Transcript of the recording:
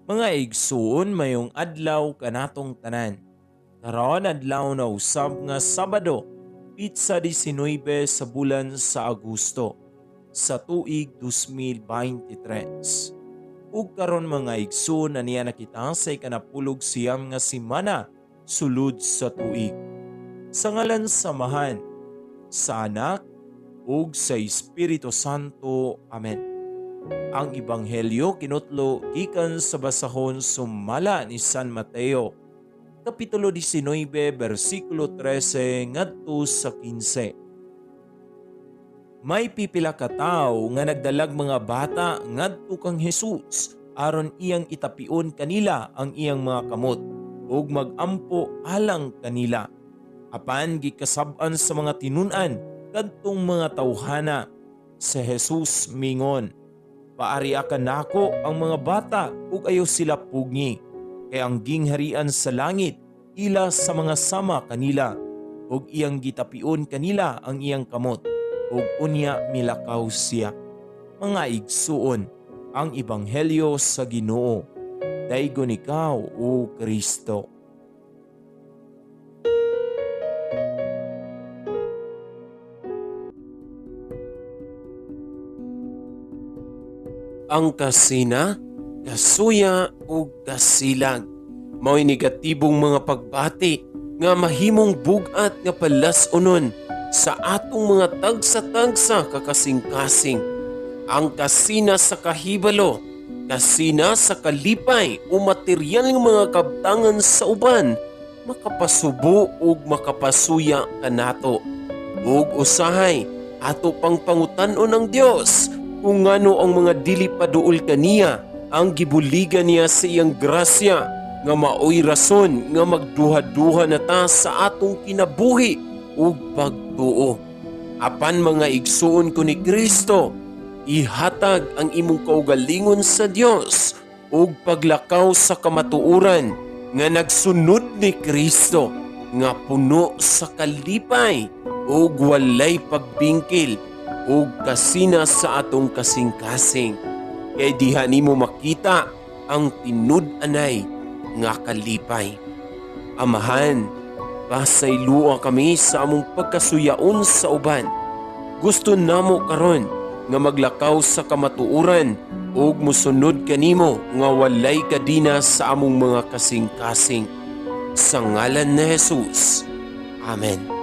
Mga igsuon, mayong adlaw kanatong tanan. Karon adlaw na usab nga Sabado, pitsa 19 sa bulan sa Agosto sa tuig 2023. Ug karon, mga igsuon, aniya na kita sa 19 nga semana sulod sa tuig. Sa ngalan sa Amahan, sa Anak, ug sa Espiritu Santo. Amen. Ang Ebanghelyo kinutlo gikan sa basahon sumala ni San Mateo, Kapitulo 19, bersikulo 13 ngadto sa 15. May pipila ka tawo nga nagdalag mga bata ngadto kang Jesus aron iyang itapion kanila ang iyang mga kamot ug magampo alang kanila. Apan gikasab-an sa mga tinun-an kadtong mga tawhana. Si Jesus mingon, "Paaria kanako ang mga bata ug ayaw sila pugngi, kay ang gingharian sa langit ila sa mga sama kanila." Ug iyang gitapion kanila ang iyang kamot ug unya milakaw siya. Mga igsuon, ang ebanghelyo sa Ginoo. Daygon ikaw, o Kristo. Ang kasina, kasuya ug kasilag mao'y negatibong mga pagbati nga mahimong bug-at nga palas-unon sa atong mga tagsa-tagsa kakasing-kasing. Ang kasina sa kahibalo, kasina sa kalipay o material nga mga kabtangan sa uban, makapasubo ug makapasuya kanato. Ug usahay, ato pang pangutan-on ang Dios kung ngano ang mga dili paduol kaniya ang gibuligan niya sa iyang grasya nga maoy rason nga magduha-duha na ta sa atong kinabuhi ug pagtuo. Apan, mga igsuon ko ni Kristo, ihatag ang imong kaugalingon sa Dios ug paglakaw sa kamatuoran nga nagsunod ni Kristo nga puno sa kalipay ug walay pagbingkil ug kasina sa atong kasing-kasing. Kay diha nimo makita ang tinud-anay nga kalipay. Amahan, pasaylua kami sa among pagkasuyaon sa uban. Gusto namo karon nga maglakaw sa kamatuoran ug mosunod kanimo nga walay kadina sa among mga kasing-kasing. Sa ngalan ni Jesus. Amen.